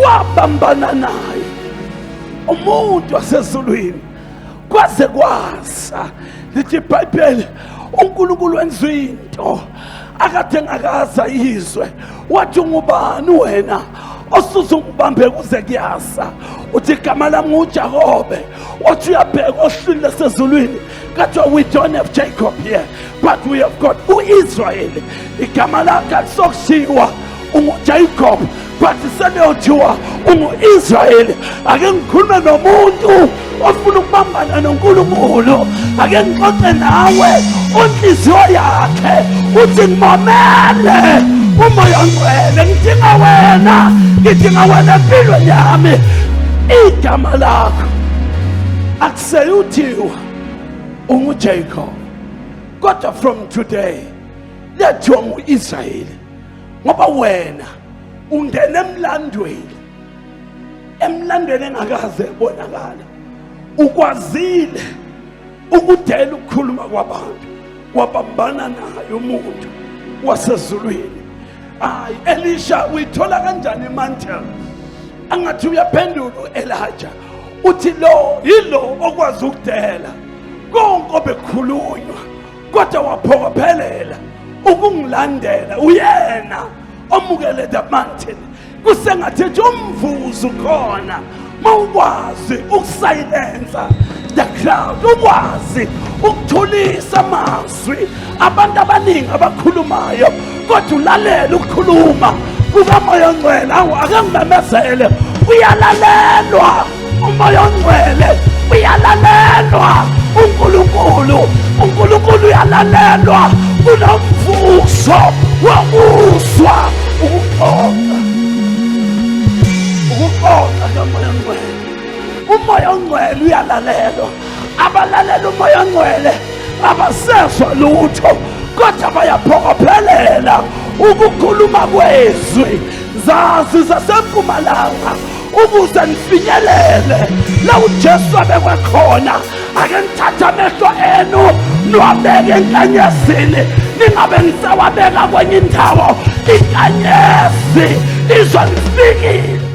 Wabambana naye umuntu wasezulwini kwaze kwasa. Lithi iBhayibheli, uNkulunkulu wenza into akade engakaze ayizwe. Wathi, "Ungubani wena osuzungibambe kuze kuyasa?" Uthi, "Igama lami nguJakobe." Wathi uyabheka ohlwini lasezulwini, kathiwa, "We don't have Jacob here, but we have got u-Israel." Igama lakhe alisokushiwa unguJacob, but seliyothiwa ungu-Israyeli. Ake ngikhulume nomuntu ofuna ukubambana noNkulunkulu. Ake ngixoxe nawe onhliziyo yakhe uthi, "Ngimomele uMoya Ngcwele, ngidinga wena, ngidinga wena empilweni yami." Igama lakho akuseyuthiwa unguJacob, kodwa from today lethiwa ngu-Israyeli, ngoba wena ungena emlandweni, emlandweni engakaze ebonakala. Ukwazile ukudela ukukhuluma kwabantu, wabambana naye umuntu wasezulwini. Hayi, Elisha, uyithola kanjani imantle? Angathi uyaphendula uElijah, uthi lo yilo okwazi ukudela konke obekukhulunywa, kodwa waphokophelela ukungilandela. Uyena omukele the mantle. Kusengathi nje umvuzo khona mawukwazi ukusilensa the crowd, ukwazi ukuthulisa amazwi abantu abaningi abakhulumayo, kodwa ulalela ukukhuluma kukaMoya Ongcwele. Awu, ake ngimemezele, uyalalelwa uMoya Ongcwele, uyalalelwa uNkulunkulu, uNkulunkulu uyalalelwa. Kunomvuzo wokuzwa ukuxoxa, ukuxoxa kaMoya Ongcwele. UMoya Ongcwele uyalalelwa. Abalalela uMoya Ongcwele abasezwa lutho, kodwa bayaphokophelela ukukhuluma kwezwi. Zazi zasempumalanga, ukuze nifinyelele la uJesu abekwe khona, ake nithathe amehlo enu niwabeke enkanyezini, ningabe nisawabeka kwenye indawo. Inkanyezi izonifikile.